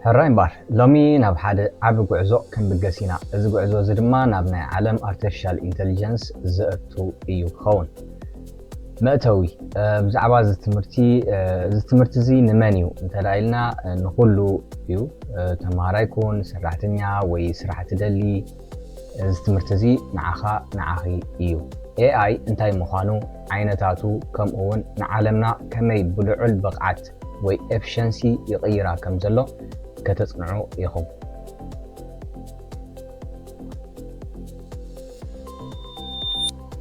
ሕራይ እምበር፣ ሎሚ ናብ ሓደ ዓቢ ጉዕዞ ክንብገስ ኢና። እዚ ጉዕዞ እዚ ድማ ናብ ናይ ዓለም ኣርቲፊሻል ኢንተሊጀንስ ዘእቱ እዩ ክኸውን። መእተዊ፣ እ፣ ብዛዕባ እዚ ትምህርቲ፣ እ፣ እዚ ትምህርቲ እዚ ንመን እዩ እንተ ደኣ ኢልና፣ እ፣ ንኹሉ እዩ። እ፣ ተምሃራይ ኩን፣ ሰራሕተኛ ወይ ስራሕ ትደሊ፣ እዚ ትምህርቲ እዚ ንዓኻ፣ ንዓኺ እዩ። ኤኣይ እንታይ ምዃኑ፣ ዓይነታቱ፣ ከምኡ እውን ንዓለምና ከመይ ብልዑል ብቕዓት ወይ ኤፊሸንሲ ይቕይራ ከም ዘሎ ከተጽንዑ ኢኹም።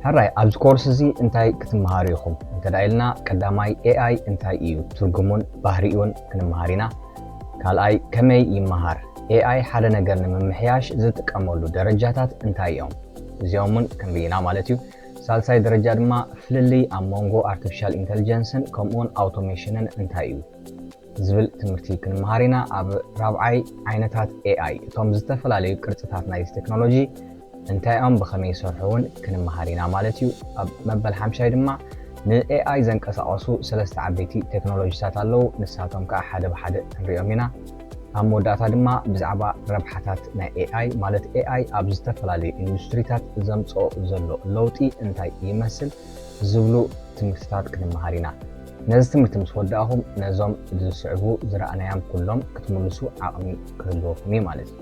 ሕራይ፣ ኣብዚ ኮርስ እዚ እንታይ ክትመሃሩ ኢኹም እንተ ደኣ ኢልና፣ ቀዳማይ ኤኣይ እንታይ እዩ፣ ትርጉሙን ባህሪኡን ክንመሃር ኢና። ካልኣይ፣ ከመይ ይመሃር፣ ኤኣይ ሓደ ነገር ንምምሕያሽ ዝጥቀመሉ ደረጃታት እንታይ እዮም፣ እዚኦም እውን ክንርኢ ኢና ማለት እዩ። ሳልሳይ ደረጃ ድማ ፍልልይ ኣብ መንጎ ኣርቲፊሻል ኢንተሊጀንስን ከምኡውን ኣውቶሜሽንን እንታይ እዩ ዝብል ትምህርቲ ክንመሃር ኢና። ኣብ ራብዓይ ዓይነታት ኤኣይ፣ እቶም ዝተፈላለዩ ቅርጽታት ናይዚ ቴክኖሎጂ እንታይ እዮም፣ ብኸመይ ይሰርሑ እውን ክንመሃር ኢና ማለት እዩ። ኣብ መበል ሓምሻይ ድማ ንኤኣይ ዘንቀሳቐሱ ሰለስተ ዓበይቲ ቴክኖሎጂታት ኣለዉ። ንሳቶም ከኣ ሓደ ብሓደ ክንሪኦም ኢና። ኣብ መወዳእታ ድማ ብዛዕባ ረብሓታት ናይ ኤኣይ፣ ማለት ኤኣይ ኣብ ዝተፈላለዩ ኢንዱስትሪታት ዘምጽኦ ዘሎ ለውጢ እንታይ ይመስል ዝብሉ ትምህርትታት ክንመሃር ኢና። ነዚ ትምህርቲ ምስ ወዳእኹም፣ ነዞም ዝስዕቡ ዝረኣናዮም ኩሎም ክትምልሱ ዓቕሚ ክህልወኩም እዩ ማለት እዩ።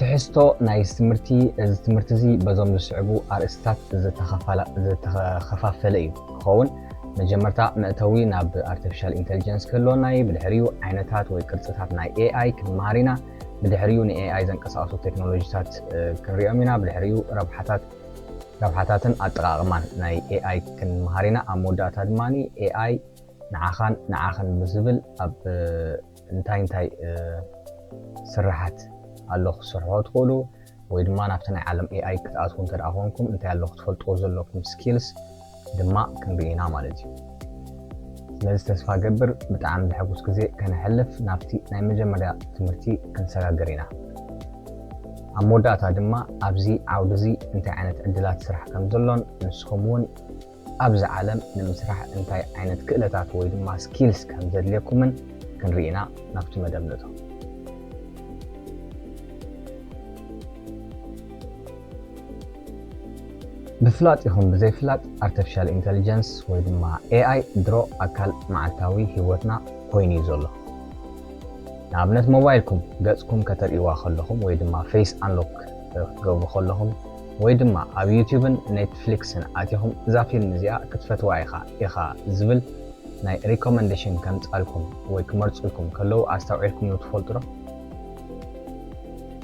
ትሕዝቶ ናይዚ ትምህርቲ፣ እዚ ትምህርቲ እዚ በዞም ዝስዕቡ ኣርእስታት ዝተኸፋላ-፣ ዝተኸፋፈለ እዩ ክኸውን። መጀመርታ መእተዊ ናብ ኣርቲፊሻል ኢንተሊጀንስ ክህልወና እዩ። ብድሕሪኡ ዓይነታት ወይ ቅርጽታት ናይ ኤኣይ ክንመሃር ኢና። ብድሕሪኡ ንኤኣይ ዘንቀሳቐሱ ቴክኖሎጂታት፣ እ፣ ክንሪኦም ኢና። ብድሕሪኡ ረብሓታት፣ ረብሓታትን ኣጠቓቕማን ናይ ኤኣይ ክንመሃር ኢና። ኣብ መወዳእታ ድማ ኤኣይ ንዓኻን ንዓኽን ብዝብል ኣብ፣ እ፣ እንታይ እንታይ፣ እ፣ ስራሓት ኣሎ ክትሰርሕዎ ትኽእሉ፣ ወይ ድማ ናብቲ ናይ ዓለም ኤኣይ ክትኣትዉ እንተ ደኣ ኮንኩም እንታይ ኣሎ ክትፈልጥዎ ዘለኩም ስኪልስ ድማ ክንርኢ ኢና ማለት እዩ። ስለዚ ተስፋ ገብር ብጣዕሚ ዘሐጉስ ግዜ ከነሕልፍ ናብቲ ናይ መጀመርያ ትምህርቲ ክንሰጋገር ኢና። ኣብ መወዳእታ ድማ ኣብዚ ዓውዲ እዚ እንታይ ዓይነት ዕድላት ስራሕ ከም ዘሎን ንስኹም እውን ኣብዚ ዓለም ንምስራሕ እንታይ ዓይነት ክእለታት ወይ ድማ ስኪልስ ከም ዘድልየኩምን ክንርኢ ኢና። ናብቲ መደብ ንእቶ። ብፍላጥ ይኹን ብዘይፍላጥ ኣርቲፊሻል ኢንተሊጀንስ ወይ ድማ ኤኣይ ድሮ ኣካል መዓልታዊ ህይወትና ኮይኑ እዩ ዘሎ። ንኣብነት ሞባይልኩም ገጽኩም ከተርእይዋ ከለኹም ወይ ድማ ፌስ ኣንሎክ ክትገብሩ ከለኹም ወይ ድማ ኣብ ዩቲዩብን ኔትፍሊክስን ኣቲኹም እዛ ፊልም እዚኣ ክትፈትዋ ኢኻ፣ ኢኻ ዝብል ናይ ሪኮመንዴሽን ከምጻልኩም ወይ ክመርጹልኩም ከለዉ ኣስተውዒልኩም ዶ ትፈልጡ ዶ?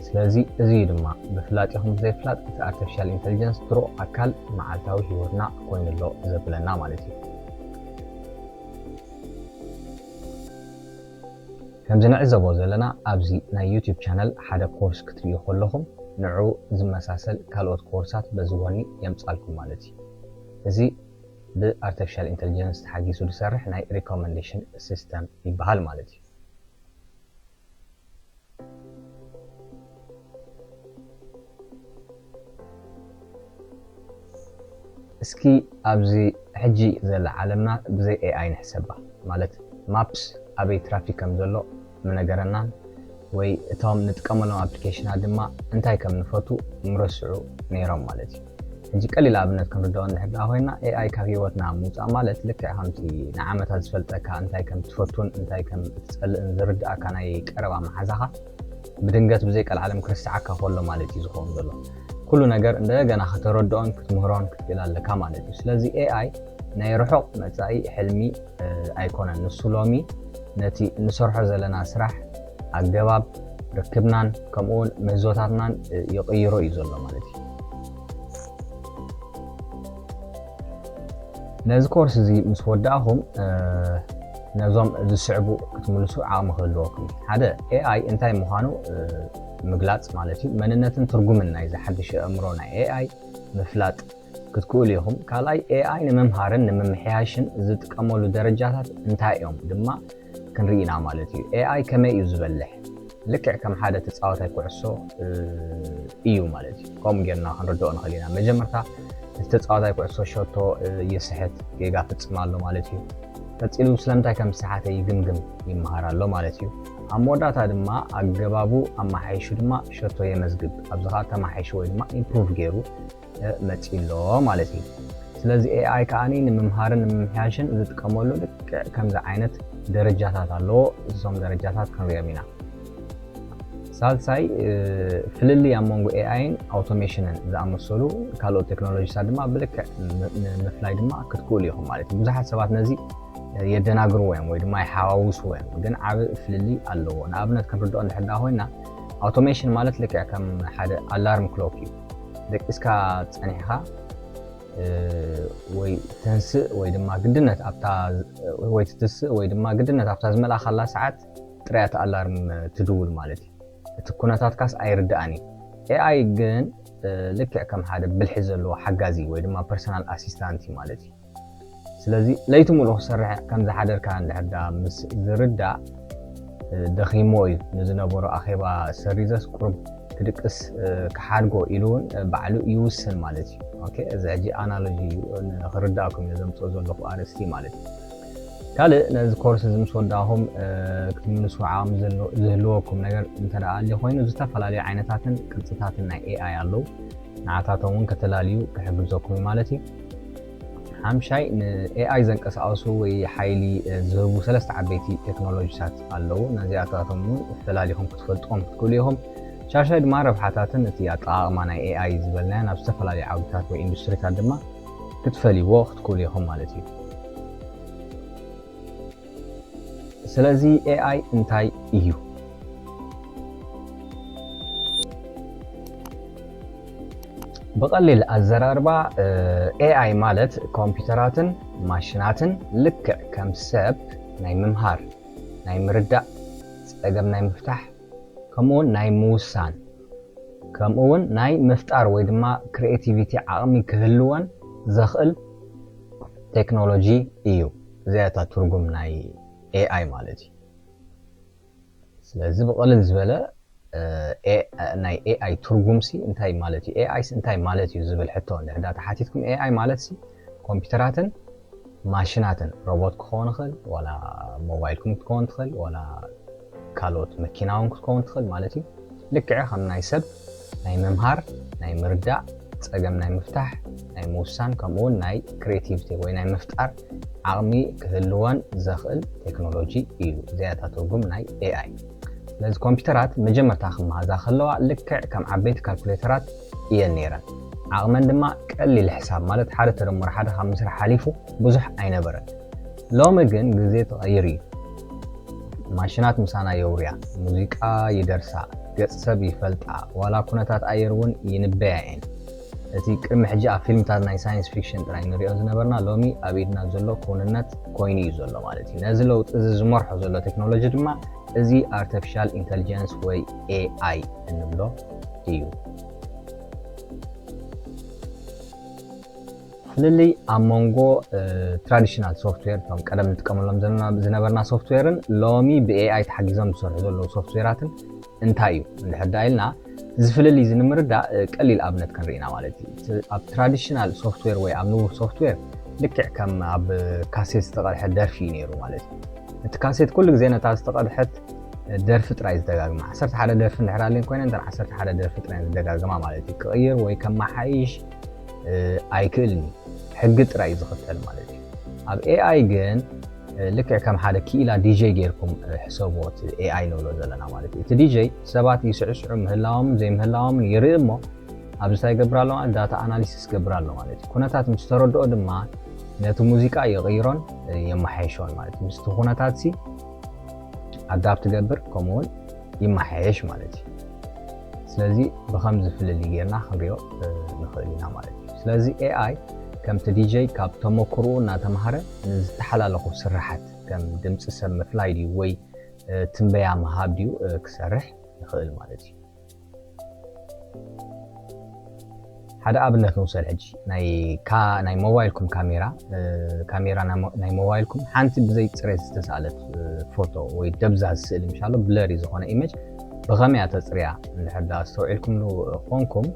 ስለዚ እዚ እዩ ድማ ብፍላጥ ይኹን ብዘይፍላጥ እቲ ኣርቲፊሻል ኢንተሊጀንስ ድሮ ኣካል መዓልታዊ ህይወትና ኮይኑ ኣሎ ዘብለና ማለት እዩ። ከምዚ ንዕዘቦ ዘለና ኣብዚ ናይ ዩቲዩብ ቻነል ሓደ ኮርስ ክትርእዩ ከለኹም ንዑ ዝመሳሰል ካልኦት ኮርሳት በዚ ጎኒ የምጻልኩም ማለት እዩ። እዚ ብኣርቲፊሻል ኢንተሊጀንስ ተሓጊዙ ዝሰርሕ ናይ ሪኮመንዴሽን ሲስተም ይበሃል ማለት እዩ። እስኪ ኣብዚ ሕጂ ዘላ ዓለምና ብዘይ ኤኣይ ንሕሰባ። ማለት ማፕስ ኣበይ ትራፊክ ከም ዘሎ ምነገረናን ወይ እቶም ንጥቀመሎም ኣፕሊኬሽናት ድማ እንታይ ከም ንፈቱ ምረስዑ ነይሮም ማለት እዩ። ሕጂ ቀሊል ኣብነት ክንርድኦ እንድሕር ደኣ ኮይና፣ ኤኣይ ካብ ህይወትና ምውጻእ ማለት ልክዕ ከምቲ ንዓመታት ዝፈልጠካ እንታይ ከም ትፈቱን እንታይ ከም እትጸልእን ዝርድኣካ ናይ ቀረባ መሓዛኻ ብድንገት ብዘይ ቀልዓለም ክርስዓካ ከሎ ማለት እዩ ዝኸውን ዘሎ። ኩሉ ነገር እንደገና ከተረድኦን ክትምህሮን ክትክእል ኣለካ ማለት እዩ። ስለዚ ኤኣይ ናይ ርሑቕ መጻኢ ሕልሚ፣ እ፣ ኣይኮነን። ንሱ ሎሚ ነቲ እንሰርሖ ዘለና ስራሕ፣ ኣገባብ ርክብናን ከምኡውን ምህዞታትናን፣ እ፣ ይቕይሮ እዩ ዘሎ ማለት እዩ። ነዚ ኮርስ እዚ ምስ ወዳእኹም፣ እ፣ ነዞም ዝስዕቡ ክትምልሱ ዓቕሚ ክህልወኩም እዩ። ሓደ፣ ኤኣይ እንታይ ምዃኑ፣ እ፣ ምግላጽ ማለት እዩ። መንነትን ትርጉምን ናይዚ ሓድሽ ኣእምሮ ናይ ኤኣይ ምፍላጥ ክትክእሉ ኢኹም። ካልኣይ፣ ኤኣይ ንምምሃርን ንምምሕያሽን ዝጥቀመሉ ደረጃታት እንታይ እዮም ድማ ክንርኢ ኢና ማለት እዩ። ኤኣይ ከመይ እዩ ዝበልሕ? ልክዕ ከም ሓደ ተጻዋታይ ኩዕሶ፣ እ፣ እዩ ማለት እዩ። ከምኡ ጌርና ክንርድኦ ንኽእል ኢና። መጀመርታ እቲ ተጻዋታይ ኩዕሶ ሸቶ፣ እ፣ ይስሕት፣ ጌጋ ፍጽም ኣሎ ማለት እዩ። ቀጺሉ ስለምንታይ ከም ዝሰሓተ ይግምግም፣ ይመሃር ኣሎ ማለት እዩ። ኣብ መወዳእታ ድማ ኣገባቡ ኣመሓይሹ ድማ ሸቶ የመዝግብ። ኣብዚ ኸኣ ተመሓይሹ ወይ ድማ ኢምፕሩቭ ገይሩ መጺኡ ኣሎ ማለት እዩ። ስለዚ ኤኣይ ከኣ ንምምሃርን ንምምሕያሽን ዝጥቀመሉ ልክዕ ከምዚ ዓይነት ደረጃታት ኣለዎ። እዞም ደረጃታት ክንሪኦም ኢና። ሳልሳይ ፍልልይ ኣብ መንጎ ኤኣይን ኣውቶሜሽንን ዝኣመሰሉ ካልኦት ቴክኖሎጂታት ድማ ብልክዕ ንምፍላይ ድማ ክትክእሉ ኢኹም ማለት እዩ። ብዙሓት ሰባት ነዚ የደናግርዎ እዮም ወይ ድማ ይሓዋውስዎ እዮም፣ ግን ዓብ ፍልልይ ኣለዎ። ንኣብነት ክንርድኦ እንድሕር ኮይና ኣውቶሜሽን ማለት ልክዕ ከም ሓደ ኣላርም ክሎክ እዩ። ደቂስካ ጸኒሕካ ወይ ተንስእ ወይ ድማ ግድነት ኣብታ ወይ ትትስእ ወይ ድማ ግድነት ኣብታ ዝመልኣኻላ ሰዓት ጥራይ ኣላርም ትድውል ማለት እዩ። እቲ ኩነታትካስ ኣይርድኣን እዩ። ኤኣይ ግን ልክዕ ከም ሓደ ብልሒ ዘለዎ ሓጋዚ ወይ ድማ ፐርሰናል ኣሲስታንት እዩ ማለት እዩ። ስለዚ ለይቲ ሙሉእ ክሰርሕ ከም ዝሓደርካ እንድሕር ምስ ዝርዳእ ደኺሞ እዩ። ንዝነበሮ ኣኼባ ሰሪዘስ ቁሩብ ክድቅስ ክሓድጎ ኢሉ እውን ባዕሉ ይውስን ማለት እዩ። እዚ ሕጂ ኣናሎጂ እዩ፣ ንክርዳእኩም እየ ዘምፅኦ ዘለኹ ኣርእስቲ ማለት እዩ። ካልእ ነዚ ኮርስ እዚ ምስ ወዳእኹም ክትምልስዎ ዓቕሚ ዝህልወኩም ነገር እንተ ኣልዩ ኮይኑ ዝተፈላለዩ ዓይነታትን ቅርፅታትን ናይ ኤኣይ ኣለዉ። ንዓታቶም እውን ከተላልዩ ክሕግዘኩም እዩ ማለት እዩ። ሓምሻይ ንኤኣይ ዘንቀሳቐሱ ወይ ሓይሊ ዝህቡ ሰለስተ ዓበይቲ ቴክኖሎጂታት ኣለዉ። ነዚኣታቶም እውን ፈላሊኹም ክትፈልጥዎም ክትክእሉ ኢኹም። ሻሻይ ድማ ረብሓታትን እቲ ኣጠቓቕማ ናይ ኤኣይ ዝበልናዮ ናብ ዝተፈላለዩ ዓውድታት ወይ ኢንዱስትሪታት ድማ ክትፈልይዎ ክትክእሉ ኢኹም ማለት እዩ። ስለዚ ኤኣይ እንታይ እዩ? ብቐሊል ኣዘራርባ ኤኣይ ማለት ኮምፒውተራትን ማሽናትን ልክዕ ከም ሰብ ናይ ምምሃር፣ ናይ ምርዳእ፣ ጸገም ናይ ምፍታሕ ከምኡውን ናይ ምውሳን ከምኡውን ናይ ምፍጣር ወይ ድማ ክሪኤቲቪቲ ዓቕሚ ክህልወን ዘኽእል ቴክኖሎጂ እዩ። እዚኣ እታ ትርጉም ናይ ኤኣይ ማለት እዩ። ስለዚ ብቐልል ዝበለ ናይ ኤኣይ ትርጉምሲ እንታይ ማለት እዩ፣ ኤኣይስ እንታይ ማለት እዩ ዝብል ሕቶ እንድሕር ተሓቲትኩም፣ ኤኣይ ማለትሲ ኮምፒውተራትን ማሽናትን፣ ሮቦት ክኸውን ይኽእል፣ ዋላ ሞባይልኩም ክትከውን ትኽእል፣ ዋላ ካልኦት መኪና እውን ክትከውን ትኽእል ማለት እዩ። ልክዕ ከም ናይ ሰብ ናይ ምምሃር፣ ናይ ምርዳእ፣ ጸገም ናይ ምፍታሕ፣ ናይ ምውሳን ከምኡ እውን ናይ ክሬቲቪቲ ወይ ናይ ምፍጣር ዓቕሚ ክህልወን ዘኽእል ቴክኖሎጂ እዩ። እዚኣ እታ ትርጉም ናይ ኤኣይ። ስለዚ ኮምፒውተራት መጀመርታ ክመሃዛ ከለዋ ልክዕ ከም ዓበይቲ ካልኩሌተራት እየን ነይረን። ዓቕመን ድማ ቀሊል ሕሳብ ማለት ሓደ ተደምሮ ሓደ ካብ ምስራሕ ሓሊፉ ብዙሕ ኣይነበረን። ሎሚ ግን ግዜ ተቐይሩ እዩ። ማሽናት ምሳና የውርያ፣ ሙዚቃ ይደርሳ፣ ገጽ ሰብ ይፈልጣ፣ ዋላ ኩነታት ኣየር እውን ይንበያ እየን። እቲ ቅድሚ ሕጂ ኣብ ፊልምታት ናይ ሳይንስ ፊክሽን ጥራይ ንሪኦ ዝነበርና ሎሚ ኣብ ኢድና ዘሎ ክውንነት ኮይኑ እዩ ዘሎ ማለት እዩ። ነዚ ለውጢ እዚ ዝመርሖ ዘሎ ቴክኖሎጂ ድማ እዚ ኣርቲፊሻል ኢንተሊጀንስ ወይ ኤኣይ እንብሎ እዩ። ፍልልይ ኣብ መንጎ ትራዲሽናል ሶፍትዌር፣ እቶም ቀደም ንጥቀመሎም ዘለና ዝነበርና ሶፍትዌርን ሎሚ ብኤኣይ ተሓጊዞም ዝሰርሑ ዘለዉ ሶፍትዌራትን እንታይ እዩ እንድሕር ዳ ኢልና፣ እዚ ፍልልይ እዚ ንምርዳእ ቀሊል ኣብነት ክንርኢ ኢና ማለት እዩ። እቲ ኣብ ትራዲሽናል ሶፍትዌር ወይ ኣብ ንቡር ሶፍትዌር ልክዕ ከም ኣብ ካሴት ዝተቐድሐ ደርፊ እዩ ነይሩ ማለት እዩ። እቲ ካሴት ኩሉ ግዜ ነታ ዝተቐድሐት ደርፊ ጥራይ ዝደጋግማ፣ ዓሰርተ ሓደ ደርፊ እንድሕር ኣለን ኮይነን እተን ዓሰርተ ሓደ ደርፊ ጥራይ ዝደጋግማ ማለት እዩ። ክቕይር ወይ ከመሓይሽ ኣይክእልን እዩ። ሕጊ ጥራይ እዩ ዝኽተል ማለት እዩ። ኣብ ኤኣይ ግን ልክዕ ከም ሓደ ክኢላ ዲጀይ ጌርኩም ሕሰብዎ፣ እቲ ኤኣይ ንብሎ ዘለና ማለት እዩ። እቲ ዲጀይ ሰባት ይስዕስዑ ምህላዎምን ዘይምህላዎምን ይርኢ እሞ ኣብዚ እንታይ ይገብር ኣሎ ማለት ዳታ ኣናሊሲስ ይገብር ኣሎ ማለት እዩ። ኩነታት ምስ ተረድኦ ድማ ነቲ ሙዚቃ ይቕይሮን የመሓይሾን ማለት እዩ። ምስቲ ኩነታት ሲ ኣዳፕት ይገብር ከምኡውን ይመሓየሽ ማለት እዩ። ስለዚ ብኸምዚ ፍልልይ ጌርና ክንሪኦ ንኽእል ኢና ማለት እዩ። ስለዚ ኤኣይ ከምቲ ዲጀይ ካብ ተመክርኡ እናተምሃረ ንዝተሓላለኹ ስራሓት ከም ድምፂ ሰብ ምፍላይ ድዩ ወይ ትንበያ ምሃብ ድዩ ክሰርሕ ይኽእል ማለት እዩ። ሓደ ኣብነት ንውሰድ ሕጂ። ናይ ካ-፣ ናይ ሞባይልኩም ካሜራ፣ እ፣ ካሜራ ናይ ሞ-፣ ናይ ሞባይልኩም ሓንቲ ብዘይ ጽሬት ዝተሳእለት፣ እ፣ ፎቶ ወይ ደብዛዝ ስእሊ፣ ምሻሎ ብለሪ ዝኾነ ኢሜጅ ብኸመይ እያ ተጽርያ? እንድሕር ደኣ ኣስተውዒልኩምሉ ኮንኩም፣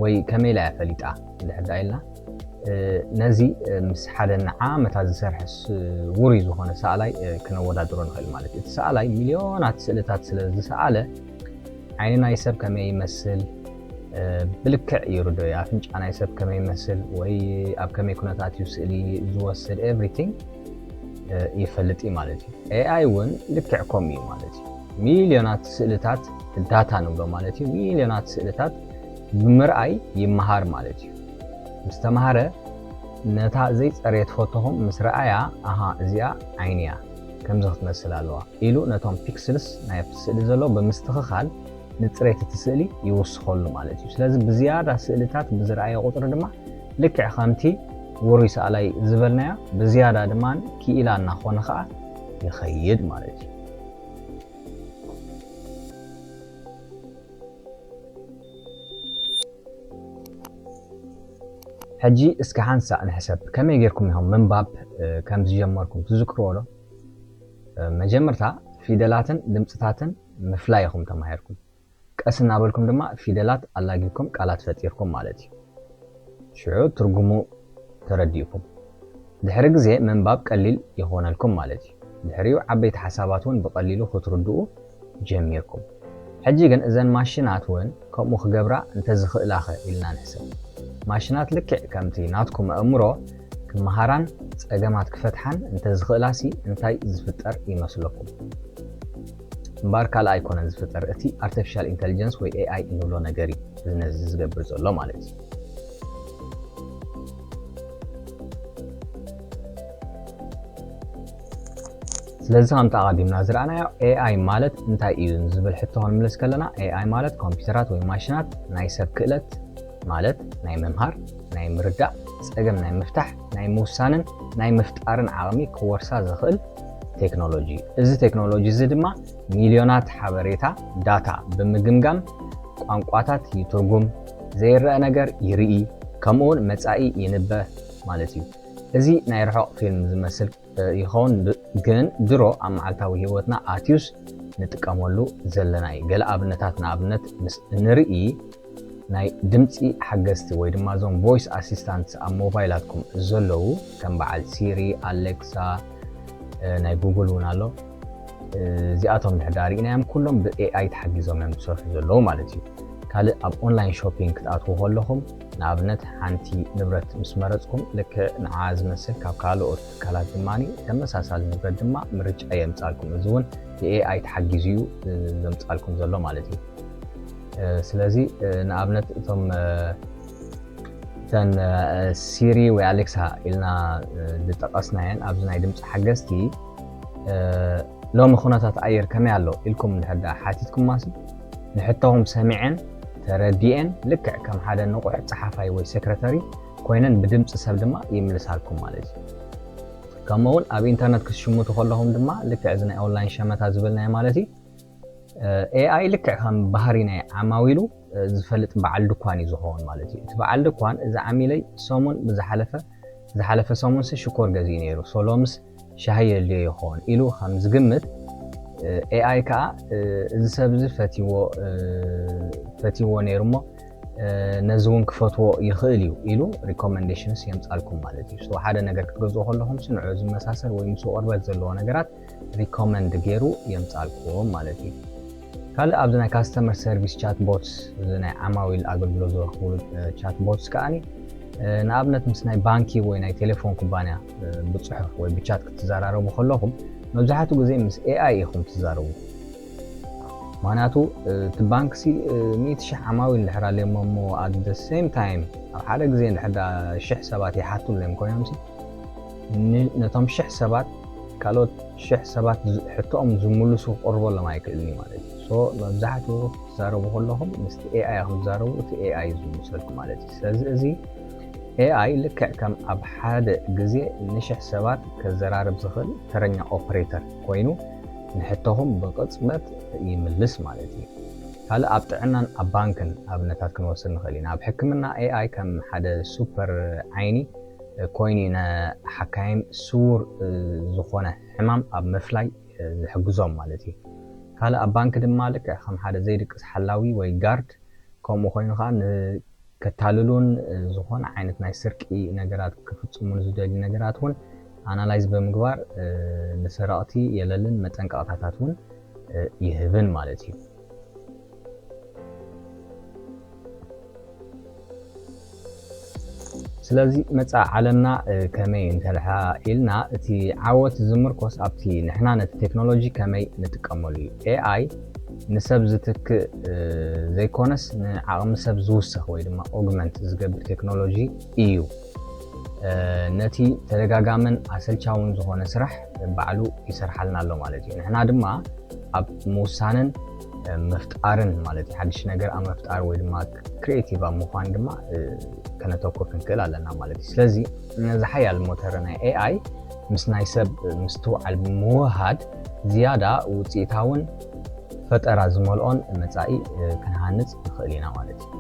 ወይ ከመይ ኢላ እያ ፈሊጣ እንድሕር ደኣ ኢልና፣ ነዚ ምስ ሓደ ንዓመታት ዝሰርሐ ውሩይ ዝኾነ ሰኣላይ ክነወዳድሮ ንኽእል ማለት እዩ። እቲ ሰኣላይ ሚልዮናት ስእልታት ስለ ዝሰኣለ፣ ዓይኒ ናይ ሰብ ከመይ ይመስል ብልክዕ ይርዶ እዩ። ኣፍንጫ ናይ ሰብ ከመይ ይመስል ወይ ኣብ ከመይ ኩነታት እዩ ስእሊ ዝወስድ፣ ኤቭሪቲንግ ይፈልጥ እዩ ማለት እዩ። ኤኣይ እውን ልክዕ ከምኡ እዩ ማለት እዩ። ሚልዮናት ስእልታት፣ ዳታ ንብሎ ማለት እዩ፣ ሚልዮናት ስእልታት ብምርኣይ ይመሃር ማለት እዩ። ምስ ተማሃረ፣ ነታ ዘይጸረየት ፎቶኹም ምስ ረኣያ፣ ኣሃ፣ እዚኣ ዓይኒ እያ፣ ከምዚ ክትመስል ኣለዋ ኢሉ ነቶም ፒክስልስ ናይ ኣብቲ ስእሊ ዘሎ ብምስትኽኻል፣ ንጽሬት እቲ ስእሊ ይውስኸሉ ማለት እዩ። ስለዚ ብዝያዳ ስእልታት ብዝረኣየ ቁጽሪ ድማ፣ ልክዕ ከምቲ ውሩይ ሰኣላይ ዝበልናዮ፣ ብዝያዳ ድማ ክኢላ እናኾነ ኸኣ ይኸይድ ማለት እዩ። ሕጂ እስኪ ሓንሳእ ንሕሰብ፣ ከመይ ጌርኩም ኢኹም ምንባብ ከም ዝጀመርኩም ትዝክርዎ ዶ? መጀመርታ ፊደላትን ድምፅታትን ምፍላይ ኢኹም ተማሂርኩም። ቀስ እናበልኩም ድማ ፊደላት ኣላጊብኩም ቃላት ፈጢርኩም ማለት እዩ። ሽዑ ትርጉሙ ተረዲእኩም። ድሕሪ ግዜ ምንባብ ቀሊል ይኾነልኩም ማለት እዩ። ድሕሪኡ ዓበይቲ ሓሳባት እውን ብቐሊሉ ክትርድኡ ጀሚርኩም። ሕጂ ግን እዘን ማሽናት እውን ከምኡ ክገብራ እንተዝኽእላኸ ኢልና ንሕሰብ። ማሽናት ልክዕ ከምቲ ናትኩም ኣእምሮ ክመሃራን ጸገማት ክፈትሓን እንተዝኽእላሲ እንታይ ዝፍጠር ይመስለኩም? እምበኣር ካልእ ኣይኮነን ዝፍጠር፣ እቲ ኣርቲፊሻል ኢንተሊጀንስ ወይ ኤኣይ እንብሎ ነገር እዩ ነዚ ዝገብር ዘሎ ማለት እዩ። ስለዚ ከምቲ ኣቐዲምና ዝረኣናዮ ኤኣይ ማለት እንታይ እዩ ዝብል ሕቶ ክንምልስ ከለና፣ ኤኣይ ማለት ኮምፒውተራት ወይ ማሽናት ናይ ሰብ ክእለት ማለት ናይ ምምሃር፣ ናይ ምርዳእ፣ ጸገም ናይ ምፍታሕ፣ ናይ ምውሳንን ናይ ምፍጣርን ዓቕሚ ክወርሳ ዝኽእል ቴክኖሎጂ እዩ። እዚ ቴክኖሎጂ እዚ ድማ ሚልዮናት ሓበሬታ፣ ዳታ፣ ብምግምጋም ቋንቋታት ይትርጉም፣ ዘይረአ ነገር ይርኢ፣ ከምኡውን መጻኢ ይንበ ማለት እዩ። እዚ ናይ ርሑቕ ፊልም ዝመስል ይኸውን፣ ግን ድሮ ኣብ መዓልታዊ ህይወትና ኣትዩስ ንጥቀመሉ ዘለና እዩ። ገለ ኣብነታት ንኣብነት ምስ እንርኢ፣ ናይ ድምፂ ሓገዝቲ ወይ ድማ እዞም ቮይስ ኣሲስታንትስ ኣብ ሞባይላትኩም ዘለዉ ከም በዓል ሲሪ፣ ኣሌክሳ፣ ናይ ጉግል እውን ኣሎ። እዚኣቶም ድሕር ዳኣ ርኢናዮም ኩሎም ብኤኣይ ተሓጊዞም እዮም ዝሰርሑ ዘለዉ ማለት እዩ። ካልእ ኣብ ኦንላይን ሾፒንግ ክትኣትዉ ከለኹም ንኣብነት ሓንቲ ንብረት ምስ መረፅኩም ልክዕ ንዓ ዝመስል ካብ ካልኦት ትካላት ድማ ተመሳሳሊ ንብረት ድማ ምርጫ የምፃልኩም። እዚ እውን ብኤኣይ ተሓጊዙ እዩ ዘምፃልኩም ዘሎ ማለት እዩ። ስለዚ ንኣብነት እቶም እተን ሲሪ ወይ ኣሌክሳ ኢልና ዝጠቐስናየን ኣብዚ ናይ ድምፂ ሓገዝቲ ሎሚ ኩነታት ኣየር ከመይ ኣሎ ኢልኩም እንድሕር ደኣ ሓቲትኩማሲ ንሕቶኹም ሰሚዐን ተረዲኤን ልክዕ ከም ሓደ ንቑሕ ፀሓፋይ ወይ ሴክረተሪ ኮይነን ብድምፂ ሰብ ድማ ይምልሳልኩም ማለት እዩ። ከምኡ እውን ኣብ ኢንተርነት ክትሽምቱ ከለኹም ድማ ልክዕ እዚ ናይ ኦንላይን ሸመታ ዝበልናዮ ማለት እዩ። ኤኣይ ልክዕ ከም ባህሪ ናይ ዓማዊሉ ዝፈልጥ በዓል ድኳን እዩ ዝኸውን ማለት እዩ። እቲ በዓል ድኳን እዚ ዓሚለይ ሰሙን ብዝሓለፈ ዝሓለፈ ሰሙንሲ ሽኮር ገዚኡ ነይሩ፣ ሶ ሎምስ ሻሂ የድልዮ ይኸውን ኢሉ ከም ዝግምት ኤኣይ ከዓ እዚ ሰብ እዚ ፈትይዎ ነይሩ እሞ ነዚ እውን ክፈትዎ ይኽእል እዩ ኢሉ ሪኮመንዴሽንስ የምፃልኩም ማለት እዩ። ሓደ ነገር ክትገዝኡ ከለኹም ንዑ ዝመሳሰል ወይ ምስኡ ቅርበት ዘለዎ ነገራት ሪኮመንድ ገይሩ የምፃልኩም ማለት እዩ። ካልእ ኣብዚ ናይ ካስተመር ሰርቪስ ቻት ቦትስ፣ እዚ ናይ ዓማዊል ኣገልግሎት ዝረኽብሉ ቻት ቦትስ ከዓኒ ንኣብነት ምስ ናይ ባንኪ ወይ ናይ ቴሌፎን ኩባንያ ብፅሑፍ ወይ ብቻት ክትዘራረቡ ከለኹም መብዛሕትኡ ግዜ ምስ ኤኣይ ኢኹም ትዛረቡ። ምክንያቱ እቲ ባንክሲ ሚእቲ ሽሕ ዓማዊል እንድሕር ኣለሞ እሞ at the same time ኣብ ሓደ ግዜ እንድሕር ሽሕ ሰባት ይሓቱ ኣለዮም ኮይኖምሲ ነቶም ሽሕ ሰባት ካልኦት ሽሕ ሰባት ሕቶኦም ዝምልሱ ክቕርበሎም ኣይክእልን እዩ ማለት እዩ። ሶ መብዛሕትኡ ክትዛረቡ ከለኹም ምስቲ ኤኣይ ኢኹም ትዛረቡ፣ እቲ ኤኣይ እዩ ዝምልሰልኩም ማለት እዩ። ስለዚ እዚ ኤኣይ ልክዕ ከም ኣብ ሓደ ግዜ ንሽሕ ሰባት ከዘራርብ ዝኽእል ተረኛ ኦፕሬተር ኮይኑ ንሕቶኹም ብቕጽበት ይምልስ ማለት እዩ። ካልእ ኣብ ጥዕናን ኣብ ባንክን ኣብነታት ክንወስድ ንኽእል ኢና። ኣብ ሕክምና ኤኣይ ከም ሓደ ሱፐር ዓይኒ ኮይኑ ንሓካይም ስዉር ዝኾነ ሕማም ኣብ ምፍላይ ዝሕግዞም ማለት እዩ። ካልእ ኣብ ባንክ ድማ ልክዕ ከም ሓደ ዘይድቅስ ሓላዊ ወይ ጋርድ ከምኡ ኮይኑ ከዓ ከታልሉን ዝኾነ ዓይነት ናይ ስርቂ ነገራት ክፍጽሙን ዝደልዩ ነገራት እውን ኣናላይዝ ብምግባር ንሰረቕቲ የለልን መጠንቀቕታታት እውን ይህብን ማለት እዩ። ስለዚ መጻኢ ዓለምና ከመይ እንተልሓ ኢልና እቲ ዓወት ዝምርኮስ ኣብቲ ንሕና ነቲ ቴክኖሎጂ ከመይ ንጥቀመሉ እዩ። ኤኣይ ንሰብ ዝትክእ ዘይኮነስ ንዓቕሚ ሰብ ዝውስኽ ወይ ድማ ኦግመንት ዝገብር ቴክኖሎጂ እዩ። ነቲ ተደጋጋምን ኣሰልቻውን ዝኾነ ስራሕ ባዕሉ ይሰርሓልና ኣሎ ማለት እዩ። ንሕና ድማ ኣብ ምውሳንን ምፍጣርን ማለት እዩ። ሓድሽ ነገር ኣብ ምፍጣር ወይ ድማ ክሪኤቲቭ ኣብ ምዃን ድማ ከነተኩር ክንክእል ኣለና ማለት እዩ። ስለዚ ነዚ ሓያል ሞተር ናይ ኤኣይ ምስ ናይ ሰብ ምስትውዓል ብምውሃድ ዝያዳ ውፅኢታውን ፈጠራ ዝመልኦን መጻኢ ክንሃንጽ ንኽእል ኢና ማለት እዩ።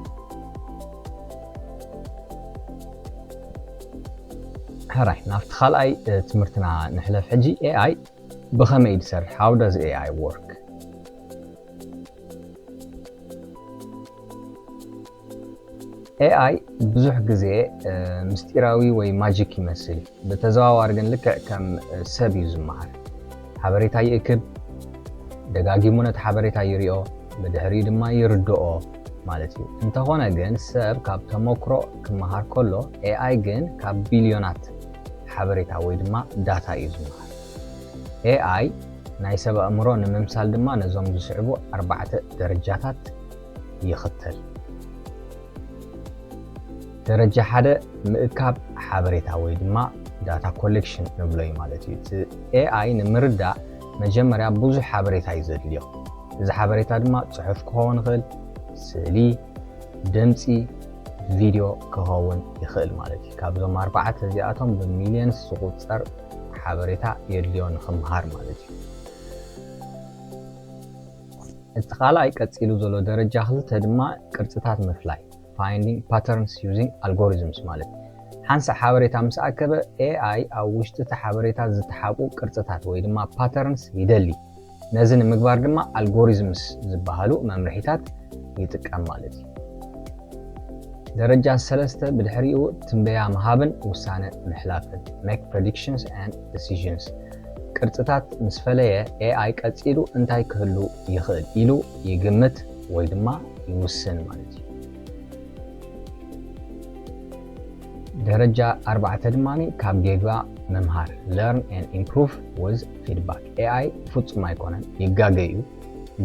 ሕራይ ናብቲ ካልኣይ ትምህርትና ንሕለፍ። ሕጂ ኤኣይ ብኸመይ ድሰርሕ? How does A I work? ኤኣይ ብዙሕ ግዜ ምስጢራዊ ወይ ማጂክ ይመስል እዩ። ብተዘዋዋሪ ግን ልክዕ ከም ሰብ እዩ ዝመሃር። ሓበሬታ ይእክብ፣ ደጋጊሙ ነቲ ሓበሬታ ይሪኦ፣ ብድሕሪኡ ድማ ይርድኦ ማለት እዩ። እንተኾነ ግን ሰብ ካብ ተመክሮ ክመሃር ከሎ፣ ኤኣይ ግን ካብ ቢልዮናት ሓበሬታ ወይ ድማ ዳታ እዩ ዝመሃር። ኤኣይ ናይ ሰብ ኣእምሮ ንምምሳል ድማ ነዞም ዝስዕቡ ኣርባዕተ ደረጃታት ይኽተል። ደረጃ ሓደ ምእካብ ሓበሬታ ወይ ድማ ዳታ ኮሌክሽን ንብሎ እዩ ማለት እዩ። እቲ ኤኣይ ንምርዳእ መጀመርያ ብዙሕ ሓበሬታ እዩ ዘድልዮ። እዚ ሓበሬታ ድማ ጽሑፍ ክኸውን ይኽእል፣ ስእሊ፣ ድምጺ፣ ቪድዮ ክኸውን ይኽእል ማለት እዩ። ካብዞም ኣርባዕተ እዚኣቶም ብሚልዮንስ ዝቑጸር ሓበሬታ የድልዮ ንኽምሃር ማለት እዩ። እቲ ካልኣይ ቀጺሉ ዘሎ ደረጃ ክልተ ድማ ቅርጽታት ምፍላይ፣ finding patterns using algorithms ማለት እዩ። ሓንሳእ ሓበሬታ ምስ ኣከበ ኤኣይ ኣብ ውሽጢ እቲ ሓበሬታ ዝተሓብኡ ቅርጽታት ወይ ድማ ፓተርንስ ይደሊ። ነዚ ንምግባር ድማ ኣልጎሪዝምስ ዝበሃሉ መምርሒታት ይጥቀም ማለት እዩ። ደረጃ ሰለስተ ብድሕሪኡ ትንበያ ምሃብን ውሳነ ምሕላፍን፣ make predictions and decisions። ቅርጽታት ምስ ፈለየ ኤኣይ ቀጺሉ እንታይ ክህሉ ይኽእል ኢሉ ይግምት ወይ ድማ ይውስን ማለት እዩ። ደረጃ ኣርባዕተ ድማ ካብ ጌጋ ምምሃር፣ learn and improve with feedback። ኤኣይ ፍጹም ኣይኮነን፣ ይጋገ እዩ።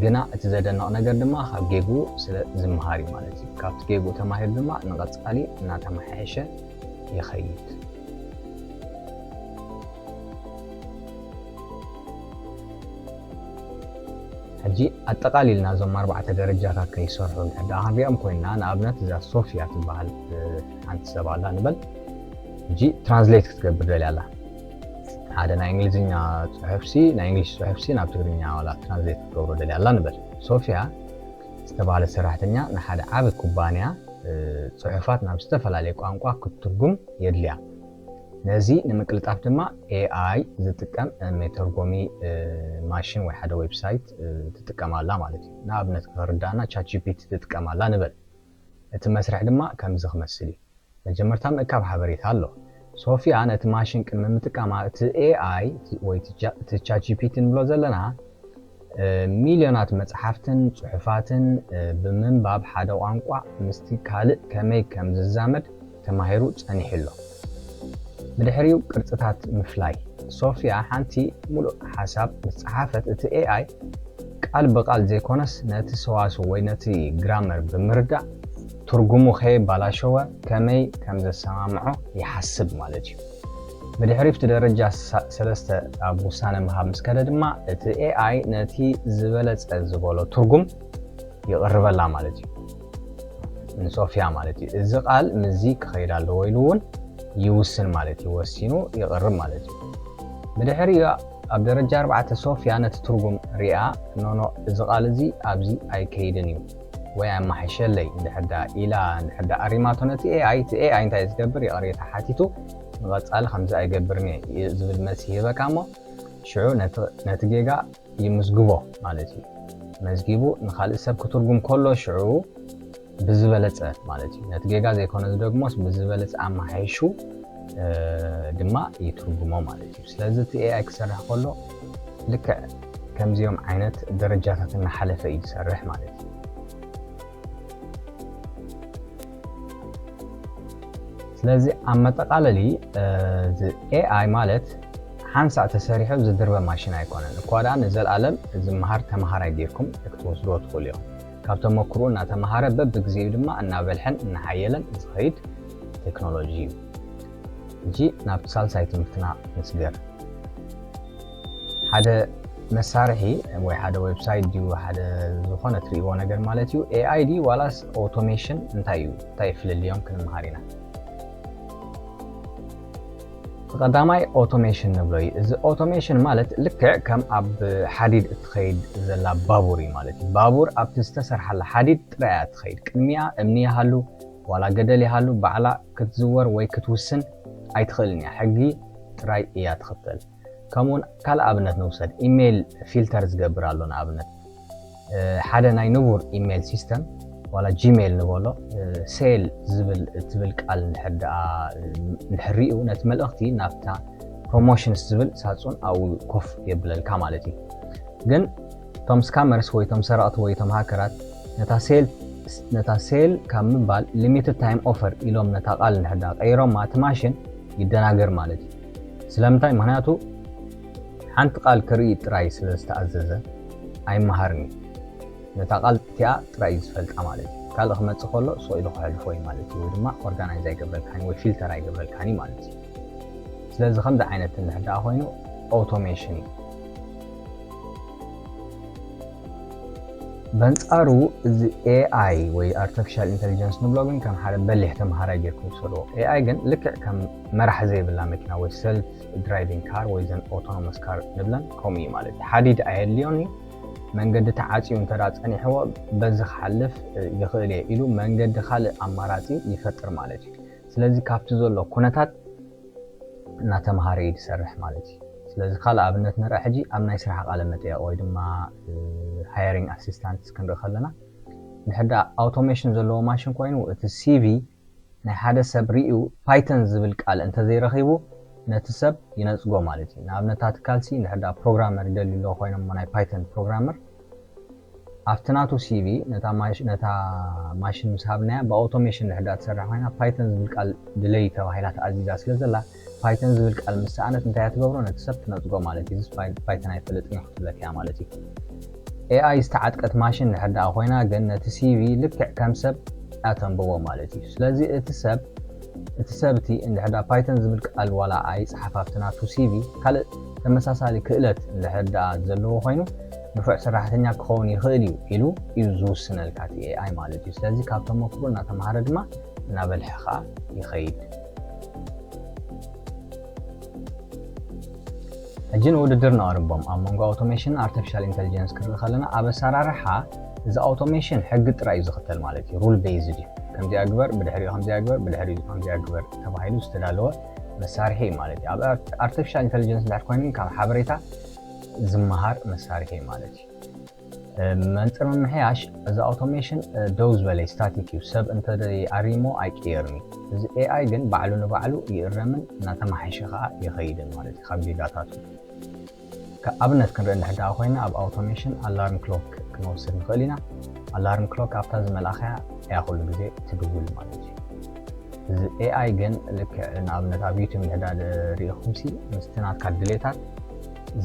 ግና እቲ ዘደንቕ ነገር ድማ ካብ ጌግኡ ስለ ዝምሃር እዩ ማለት እዩ። ካብቲ ጌግኡ ተማሂሩ ድማ ንቐጻሊ እናተመሓየሸ ይኸይድ። ሕጂ ኣጠቓሊልና እዞም ኣርባዕተ ደረጃታት ከይሰርሑ እንድሕር ደኣ ክንሪኦም ኮይንና፣ ንኣብነት እዛ ሶፊያ ትበሃል ሓንቲ ሰብ ኣላ ንበል። ሕጂ ትራንስሌት ክትገብር ደልያ ኣላ። ሓደ ናይ እንግሊዝኛ ጽሑፍሲ፣ ናይ እንግሊሽ ጽሑፍሲ ናብ ትግርኛ ዋላ ትራንስሌት ክትገብሮ ደልያ ኣላ ንበል። ሶፊያ ዝተባህለት ሰራሕተኛ ንሓደ ዓቢ ኩባንያ ጽሑፋት ናብ ዝተፈላለየ ቋንቋ ክትትርጉም የድልያ። ነዚ ንምቅልጣፍ ድማ ኤኣይ ዝጥቀም መተርጎሚ ማሽን ወይ ሓደ ዌብሳይት ትጥቀም ኣላ ማለት እዩ። ንኣብነት ክርዳና ቻት ጂፒቲ ትጥቀም ኣላ ንበል። እቲ መስርሕ ድማ ከምዚ ክመስል እዩ። መጀመርታ ምእካብ ሓበሬታ ኣሎ። ሶፊያ ነቲ ማሽን ቅድሚ ምጥቃማ እቲ ኤኣይ ወይ እቲ ቻት ጂፒቲ ንብሎ ዘለና ሚልዮናት መጽሓፍትን ጽሑፋትን ብምንባብ ሓደ ቋንቋ ምስቲ ካልእ ከመይ ከም ዝዛመድ ተማሂሩ ጸኒሑ ኣሎ። ብድሕሪኡ ቅርጽታት ምፍላይ። ሶፊያ ሓንቲ ምሉእ ሓሳብ ምስ ጸሓፈት እቲ ኤኣይ ቃል ብቃል ዘይኮነስ ነቲ ሰዋስው ወይ ነቲ ግራመር ብምርዳእ ትርጉሙ ከየባላሸወ ከመይ ከም ዘሰማምዖ ይሓስብ ማለት እዩ። ብድሕሪ ኣብቲ ደረጃ ሰለስተ ኣብ ውሳነ ምሃብ ምስ ከደ ድማ እቲ ኤኣይ ነቲ ዝበለጸ ዝበሎ ትርጉም ይቕርበላ ማለት እዩ። ንሶፊያ ማለት እዩ። እዚ ቃል ምስዚ ክኸይድ ኣለዎ ኢሉ እውን ይውስን ማለት እዩ። ወሲኑ ይቕርብ ማለት እዩ። ብድሕሪ ኣብ ደረጃ ኣርባዕተ ሶፊያ ነቲ ትርጉም ሪኣ ኖኖ እዚ ቃል እዚ ኣብዚ ኣይከይድን እዩ ወይ ኣመሓይሸለይ እንድሕር ደኣ ኢላ እንድሕር ደኣ ኣሪማቶ ነቲ ኤኣይ፣ እቲ ኤኣይ እንታይ ዝገብር? ይቕሬታ ሓቲቱ ንቐጻሊ ከምዚ ኣይገብርን እየ ዝብል መልሲ ይህበካ እሞ ሽዑ ነቲ ጌጋ ይምዝግቦ ማለት እዩ። መዝጊቡ ንኻልእ ሰብ ክትርጉም ከሎ ሽዑ ብዝበለፀ ማለት እዩ። ነቲ ጌጋ ዘይኮነ ዝደግሞስ ብዝበለፀ ኣመሓይሹ ድማ ይትርጉሞ ማለት እዩ። ስለዚ እቲ ኤኣይ ክሰርሕ ከሎ ልክዕ ከምዚኦም ዓይነት ደረጃታት እናሓለፈ እዩ ዝሰርሕ ማለት እዩ። ስለዚ ኣብ መጠቓለሊ እዚ ኤኣይ ማለት ሓንሳእ ተሰሪሑ ዝድርበ ማሽን ኣይኮነን። እኳ ደኣ ንዘለኣለም ዝመሃር ተምሃራይ ጌርኩም ክትወስድዎ ትኽእሉ እዮም። ካብ ተመክርኡ እናተምሃረ በብግዜኡ ድማ እናበልሐን እናሓየለን ዝኸይድ ቴክኖሎጂ እዩ። ሕጂ ናብቲ ሳልሳይ ትምህርትና ንስገር። ሓደ መሳርሒ ወይ ሓደ ዌብሳይት ድዩ ሓደ ዝኾነ ትርእይዎ ነገር ማለት እዩ። ኤኣይ ድዩ ዋላስ ኦቶሜሽን እንታይ እዩ? እንታይ ፍልልዮም ክንምሃር ኢና። ቀዳማይ ኦቶሜሽን ንብሎ እዩ። እዚ ኦቶሜሽን ማለት ልክዕ ከም ኣብ ሓዲድ እትኸይድ ዘላ ባቡር እዩ ማለት እዩ። ባቡር ኣብቲ ዝተሰርሓላ ሓዲድ ጥራይ እያ ትኸይድ። ቅድሚኣ እምኒ ይሃሉ ዋላ ገደል ይሃሉ ባዕላ ክትዝወር ወይ ክትውስን ኣይትኽእልን እያ። ሕጊ ጥራይ እያ ትኽተል። ከምኡውን ካልእ ኣብነት ንውሰድ። ኢሜይል ፊልተር ዝገብር ኣሎ ንኣብነት። ሓደ ናይ ንቡር ኢሜይል ሲስተም ዋላ ጂሜይል ንበሎ ሴል ዝብል ትብል ቃል እንድሕር ደኣ እንድሕሪኡ ነቲ መልእኽቲ ናብታ ፕሮሞሽንስ ዝብል ሳጹን ኣብኡ ኮፍ የብለልካ ማለት እዩ። ግን እቶም ስካመርስ ወይ እቶም ሰረቕቲ ወይ እቶም ሃከራት ነታ ሴል ነታ ሴል ካብ ምባል ሊሚትድ ታይም ኦፈር ኢሎም ነታ ቃል እንድሕር ደኣ ቀይሮማ እቲ ማሽን ይደናገር ማለት እዩ። ስለምንታይ? ምክንያቱ ሓንቲ ቃል ክርኢ ጥራይ ስለ ዝተኣዘዘ ኣይመሃርን እዩ። ነታ ቃል እቲኣ ጥራይ እዩ ዝፈልጣ ማለት እዩ። ካልእ ክመጽእ ከሎ ስቕ ኢሉ ክሕልፎ እዩ ማለት እዩ። ወይ ድማ ኦርጋናይዝ ኣይገብረልካን ወይ ፊልተር ኣይገብረልካን እዩ ማለት እዩ። ስለዚ ከምዚ ዓይነት እንድሕር ደኣ ኮይኑ ኦቶሜሽን እዩ። በንጻሩ እዚ ኤኣይ ወይ ኣርቲፊሻል ኢንተሊጀንስ ንብሎ ግን ከም ሓደ በሊሕ ተምሃራይ ጌርኩም ትሰድዎ። ኤኣይ ግን ልክዕ ከም መራሕ ዘይብላ መኪና ወይ ሰልፍ ድራይቪንግ ካር ወይ ዘን ኦቶኖመስ ካር ንብለን ከምኡ እዩ ማለት እዩ። ሓዲድ ኣየድልዮን እዩ። መንገዲ ተዓፅዩ እንተ ደኣ ጸኒሕዎ በዚ ክሓልፍ ይኽእል እየ ኢሉ መንገዲ ካልእ ኣማራጺ ይፈጥር ማለት እዩ። ስለዚ ካብቲ ዘሎ ኩነታት እናተምሃረ እዩ ዝሰርሕ ማለት እዩ። ስለዚ ካልእ ኣብነት ንርኣ ሕጂ ኣብ ናይ ስራሕ ቃለ መጠየቕ ወይ ድማ ሃየሪንግ ኣሲስታንትስ ክንርኢ ከለና እንድሕር ደኣ ኣውቶሜሽን ዘለዎ ማሽን ኮይኑ እቲ ሲቪ ናይ ሓደ ሰብ ርእዩ ፓይተን ዝብል ቃል እንተዘይረኺቡ ነቲ ሰብ ይነጽጎ ማለት እዩ። ንኣብነት ኣቲ ካልሲ እንድሕር ደኣ ፕሮግራመር ይደልዩ ኣለዉ ኮይኖም እሞ ናይ ፓይተን ፕሮግራመር ኣብቲ ናቱ ሲቪ ነታ ማሽ- ነታ ማሽን ምስ ሃብናያ ብኣውቶሜሽን እንድሕር ደኣ ትሰርሕ ኮይና ፓይተን ዝብል ቃል ድለይ ተባሂላ ተኣዚዛ ስለ ዘላ ፓይተን ዝብል ቃል ምስ ሰኣነት እንታይ እያ ትገብሮ? ነቲ ሰብ ትነጽጎ ማለት እዩ። እዚ ፓይ- ፓይተን ኣይፈልጥን እዩ ክትብለካ እያ ማለት እዩ። ኤኣይ ዝተዓጥቀት ማሽን እንድሕር ደኣ ኮይና ግን ነቲ ሲቪ ልክዕ ከም ሰብ እያ ተንብቦ ማለት እዩ። ስለዚ እቲ ሰብ እቲ ሰብ እቲ እንድሕር ደኣ ፓይተን ዝብል ቃል ዋላ ኣይጸሓፍ ኣብቲ ናቱ ሲቪ ካልእ ተመሳሳሊ ክእለት እንድሕር ደኣ ዘለዎ ኮይኑ ንፉዕ ሰራሕተኛ ክኸውን ይኽእል እዩ ኢሉ እዩ ዝውስነልካ እቲ ኤኣይ ማለት እዩ። ስለዚ ካብ ተመክሮ እናተምሃረ ድማ እናበልሐ ከዓ ይኸይድ። ሕጂ ንውድድር ነቕርቦም ኣብ መንጎ ኣውቶሜሽንን ኣርቲፊሻል ኢንተሊጀንስ ክንርኢ ከለና ኣብ ኣሰራርሓ እዚ ኣውቶሜሽን ሕጊ ጥራይ እዩ ዝኽተል ማለት እዩ። ሩል ቤዝድ እዩ። ከምዚኣ ግበር ብድሕሪኡ ከምዚኣ ግበር ብድሕሪኡ ከምዚኣ ግበር ተባሂሉ ዝተዳለወ መሳርሒ እዩ ማለት እዩ። ኣብ ኣርቲፊሻል ኢንተሊጀንስ እንድሕር ኮይኑ ካብ ሓበሬታ ዝመሃር መሳርሒ እዩ ማለት እዩ። መንፅር ምምሕያሽ እዚ ኣውቶሜሽን ደው ዝበለ ስታቲክ እዩ። ሰብ እንተደይኣሪሞ ኣይቅየርን እዩ። እዚ ኤኣይ ግን ባዕሉ ንባዕሉ ይእረምን እናተማሓየሸ ከዓ ይኸይድን ማለት እዩ ካብ ጌጋታቱ። ኣብነት ክንርኢ እንድሕር ደኣ ኮይና ኣብ ኣውቶሜሽን ኣላርም ክሎክ ክንወስድ ንኽእል ኢና። ኣላርም ክሎክ ኣብታ ዝመልኣኸያ እያ ኩሉ ግዜ ትድውል ማለት እዩ። እዚ ኤኣይ ግን ልክዕ ንኣብነት ኣብ ዩቱብ እንድሕር ደኣ ርኢኹምሲ ምስቲ ናትካ ድሌታት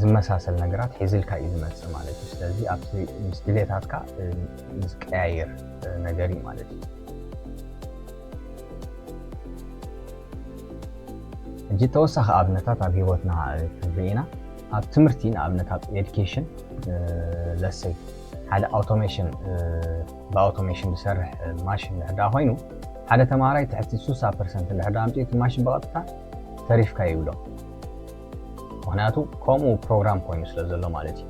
ዝመሳሰል ነገራት ሒዝልካ እዩ ዝመፅእ ማለት እዩ። ስለዚ ኣብቲ ምስ ድሌታትካ ዝቀያየር ነገር እዩ ማለት እዩ። ሕጂ ተወሳኺ ኣብነታት ኣብ ህይወትና ክንርኢ ኢና። ኣብ ትምህርቲ ንኣብነት ኣብ ኤዱኬሽን ለሰይ ሓደ ኣውቶሜሽን ብኣውቶሜሽን ዝሰርሕ ማሽን እንድሕር ደኣ ኮይኑ ሓደ ተምሃራይ ትሕቲ ስሳ ፐርሰንት እንድሕር ደኣ ኣምፅኡ እቲ ማሽን ብቐጥታ ተሪፍካ ይብሎ። ምክንያቱ ከምኡ ፕሮግራም ኮይኑ ስለ ዘሎ ማለት እዩ።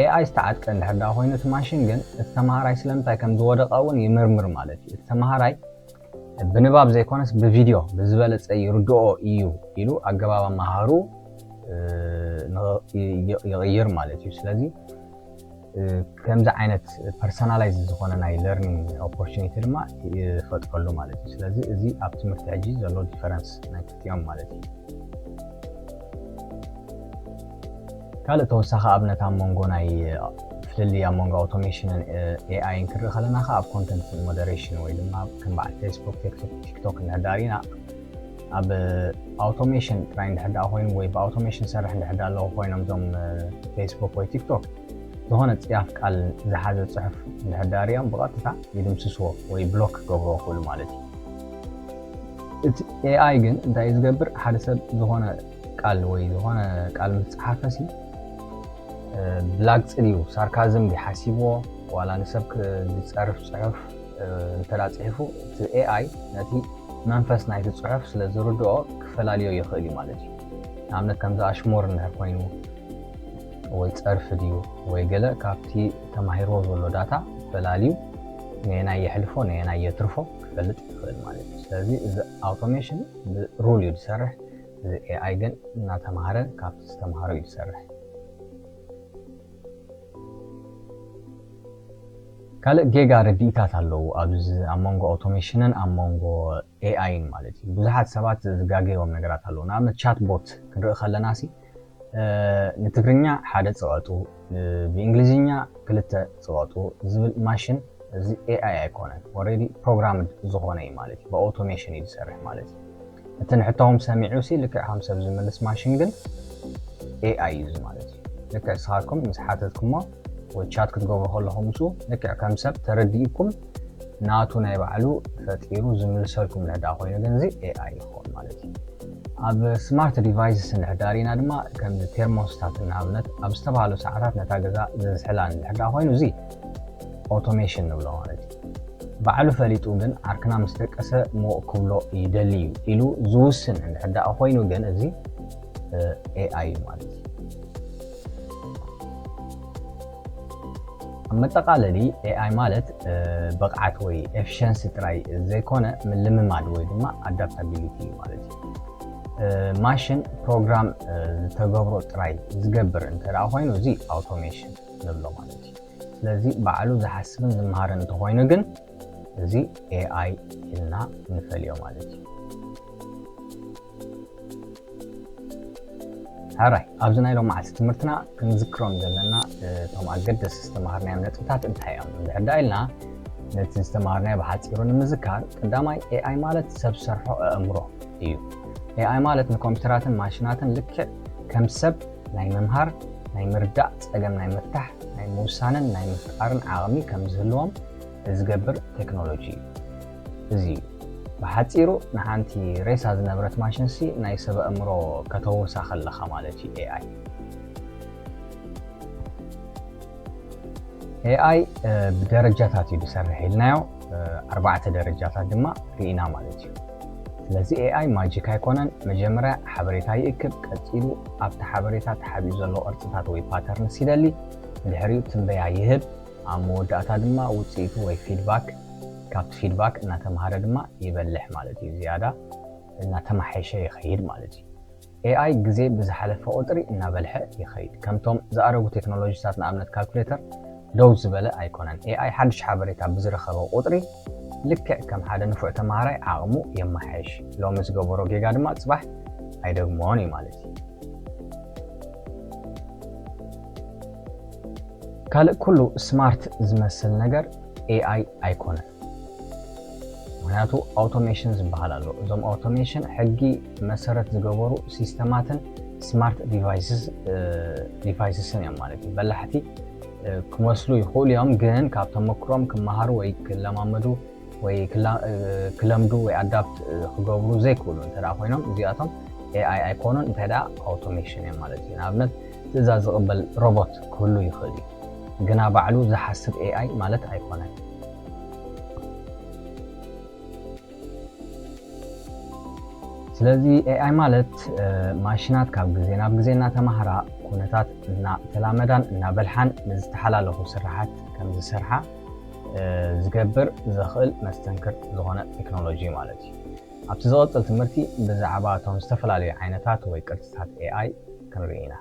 ኤኣይ ዝተዓጥቀ እንድሕር ደኣ ኮይኑ እቲ ማሽን ግን እቲ ተምሃራይ ስለምንታይ ከም ዝወደቐ እውን ይምርምር ማለት እዩ። እቲ ተምሃራይ ብንባብ ዘይኮነስ ብቪድዮ ብዝበለፀ ይርድኦ እዩ ኢሉ ኣገባብ ኣመሃሩ ይቕይር ማለት እዩ። ስለዚ ከምዚ ዓይነት personalize ዝኾነ ናይ learning opportunity ድማ ይፈጥረሉ ማለት እዩ። ስለዚ እዚ ኣብ ትምህርቲ ሕጂ ዘሎ difference ናይ ክልቲኦም ማለት እዩ። ካልእ ተወሳኺ ኣብነት ኣብ መንጎ ናይ ፍልልይ ኣብ መንጎ automation ን AI ን ክርኢ ከለና ከኣ ኣብ content moderation ወይ ድማ ከም በዓል Facebook፣ TikTok፣ TikTok እንድሕር ዳሪና ኣብ automation ጥራይ እንድሕር ደኣ ኮይኑ ወይ ብ automation ሰርሕ እንድሕር ደኣ ኣለኹ ኮይኖም እዞም Facebook ወይ TikTok ዝኾነ ጽያፍ ቃል ዝሓዘ ጽሑፍ እንድሕር ደኣ ሪኦም ብቐጥታ ይድምስስዎ ወይ ብሎክ ክገብርዎ ክእሉ ማለት እዩ። እቲ AI ግን እንታይ እዩ ዝገብር? ሓደ ሰብ ዝኾነ ቃል ወይ ዝኾነ ቃል ምስ ጸሓፈ ሲ ብላግጺ ድዩ ሳርካዝም ድዩ ሓሲብዎ ዋላ ንሰብ ዝጸርፍ ጽሑፍ እንተ ጽሒፉ እቲ AI ነቲ መንፈስ ናይቲ ጽሑፍ ስለ ዝርድኦ ክፈላልዮ ይኽእል እዩ ማለት እዩ። ንኣብነት ከምዚ ኣሽሙር እንድሕር ኮይኑ ወይ ጸርፊ ድዩ ወይ ገለ ካብቲ ተማሂርዎ ዘሎ ዳታ ፈላልዩ ነየናይ የሕልፎ ነየናይ የትርፎ ክፈልጥ ይኽእል ማለት እዩ። ስለዚ እዚ automation ብ rule እዩ ዝሰርሕ። እዚ AI ግን እናተማሃረ ካብቲ ዝተማሃሮ እዩ ዝሰርሕ። ካልእ ጌጋ ርድኢታት ኣለዉ ኣብዚ ኣብ መንጎ automation ን ኣብ መንጎ AI ን ማለት እዩ። ብዙሓት ሰባት ዝጋገዮም ነገራት ኣለዉ። ንኣብነት chatbot ክንርኢ ከለና ሲ ንትግርኛ ሓደ ጽቐጡ ብእንግሊዝኛ ክልተ ጽቐጡ ዝብል ማሽን እዚ AI ኣይኮነን። Already programmed ዝኾነ እዩ ማለት እዩ። ብ automation እዩ ዝሰርሕ ማለት እዩ። እቲ ንሕቶኹም ሰሚዑ ሲ ልክዕ ከም ሰብ ዝምልስ ማሽን ግን AI እዩ እዚ ማለት እዩ። ልክዕ ንስኻትኩም ምስ ሓተትኩሞ ወይ ቻት ክትገብሩ ከለኹም ምስኡ ልክዕ ከም ሰብ ተረዲእኩም ናቱ ናይ ባዕሉ ፈጢሩ ዝምልሰልኩም እንድሕር ኮይኑ ግን እዚ AI ይኸውን ማለት እዩ። ኣብ smart devices እንድሕር ሪና ድማ ከምዚ ቴርሞስታት ንኣብነት ኣብ ዝተባህሉ ሰዓታት ነታ ገዛ ዝዝሕላ እንድሕር ኮይኑ እዚ automation ንብሎ ማለት እዩ። ባዕሉ ፈሊጡ ግን ዓርክና ምስ ደቀሰ ሞቕ ክብሎ ይደሊ እዩ ኢሉ ዝውስን እንድሕር ኮይኑ ግን እዚ AI እዩ ማለት እዩ። ኣብ መጠቓለሊ AI ማለት ብቕዓት ወይ efficiency ጥራይ ዘይኮነ ምልምማድ ወይ ድማ adaptability እዩ ማለት እዩ። ማሽን ፕሮግራም ዝተገብሮ ጥራይ ዝገብር እንተ ኮይኑ እዚ automation ንብሎ ማለት እዩ። ስለዚ ባዕሉ ዝሓስብን ዝመሃርን እንተኮይኑ ግን እዚ AI ኢልና ንፈልዮ ማለት እዩ። ሕራይ ኣብዚ ናይ ሎማዓልቲ ትምህርትና ክንዝክሮም ዘለና እቶም ኣገደስቲ ዝተማሃርናዮም ነጥብታት እንታይ እዮም እንድሕር ኢልና ነቲ ዝተማሃርናዮ ብሓፂሩ ንምዝካር ቀዳማይ AI ማለት ሰብ ሰርሖ ኣእምሮ እዩ። AI ማለት ንኮምፒውተራትን ማሽናትን ልክዕ ከም ሰብ ናይ ምምሃር ናይ ምርዳእ ፀገም ናይ ምፍታሕ ናይ ምውሳንን ናይ ምፍጣርን ዓቕሚ ከም ዝህልዎም ዝገብር ቴክኖሎጂ እዩ። እዚ እዩ ብሓፂሩ ንሓንቲ ሬሳ ዝነብረት ማሽንሲ ናይ ሰብ ኣእምሮ ከተውሳ ከለኻ ማለት እዩ። AI AI ብደረጃታት እዩ ዝሰርሕ ኢልናዮ። ኣርባዕተ ደረጃታት ድማ ርኢና ማለት እዩ። ስለዚ AI ማጂክ ኣይኮነን። መጀመርያ ሓበሬታ ይእክብ፣ ቀፂሉ ኣብቲ ሓበሬታ ተሓቢኡ ዘሎ ቅርፅታት ወይ ፓተርንስ ይደሊ፣ ድሕሪኡ ትንበያ ይህብ፣ ኣብ መወዳእታ ድማ ውፅኢቱ ወይ ፊድባክ ካብቲ ፊድባክ እናተምሃረ ድማ ይበልሕ ማለት እዩ። ዝያዳ እናተማሓየሸ ይኸይድ ማለት እዩ። AI ግዜ ብዝሓለፈ ቁፅሪ እናበልሐ ይኸይድ። ከምቶም ዝኣረጉ ቴክኖሎጂታት ንኣብነት ካልኩሌተር ደው ዝበለ ኣይኮነን። AI ሓድሽ ሓበሬታ ብዝረኸበ ቁፅሪ ልክዕ ከም ሓደ ንፉዕ ተምሃራይ ዓቕሙ የመሓየሽ። ሎሚ ዝገበሮ ጌጋ ድማ ፅባሕ ኣይደግሞን እዩ ማለት እዩ። ካልእ ኩሉ ስማርት ዝመስል ነገር AI ኣይኮነን። ምክንያቱ automation ዝበሃል ኣሎ። እዞም automation ሕጊ መሰረት ዝገበሩ ሲስተማትን smart devices devices ን እዮም ማለት እዩ። በላሕቲ ክመስሉ ይኽእሉ እዮም፣ ግን ካብ ተመክሮም ክመሃሩ ወይ ክለማመዱ ወይ ክለምዱ ወይ adapt ክገብሩ ዘይክእሉ እንተ ኮይኖም እዚኣቶም AI ኣይኮኑን፣ እንታይ ደኣ automation እዮም ማለት እዩ። ንኣብነት ትእዛዝ ዝቕበል ሮቦት ክህሉ ይኽእል እዩ፣ ግና ባዕሉ ዝሓስብ AI ማለት ኣይኮነን። ስለዚ AI ማለት ማሽናት ካብ ግዜ ናብ ግዜ እናተማህራ ኩነታት እናተላመዳን እናበልሓን ንዝተሓላለኹ ስራሓት ከም ዝሰርሓ ዝገብር ዘኽእል መስተንክር ዝኾነ ቴክኖሎጂ ማለት እዩ። ኣብቲ ዝቐፅል ትምህርቲ ብዛዕባ እቶም ዝተፈላለዩ ዓይነታት ወይ ቅርፅታት AI ክንርኢ ኢና።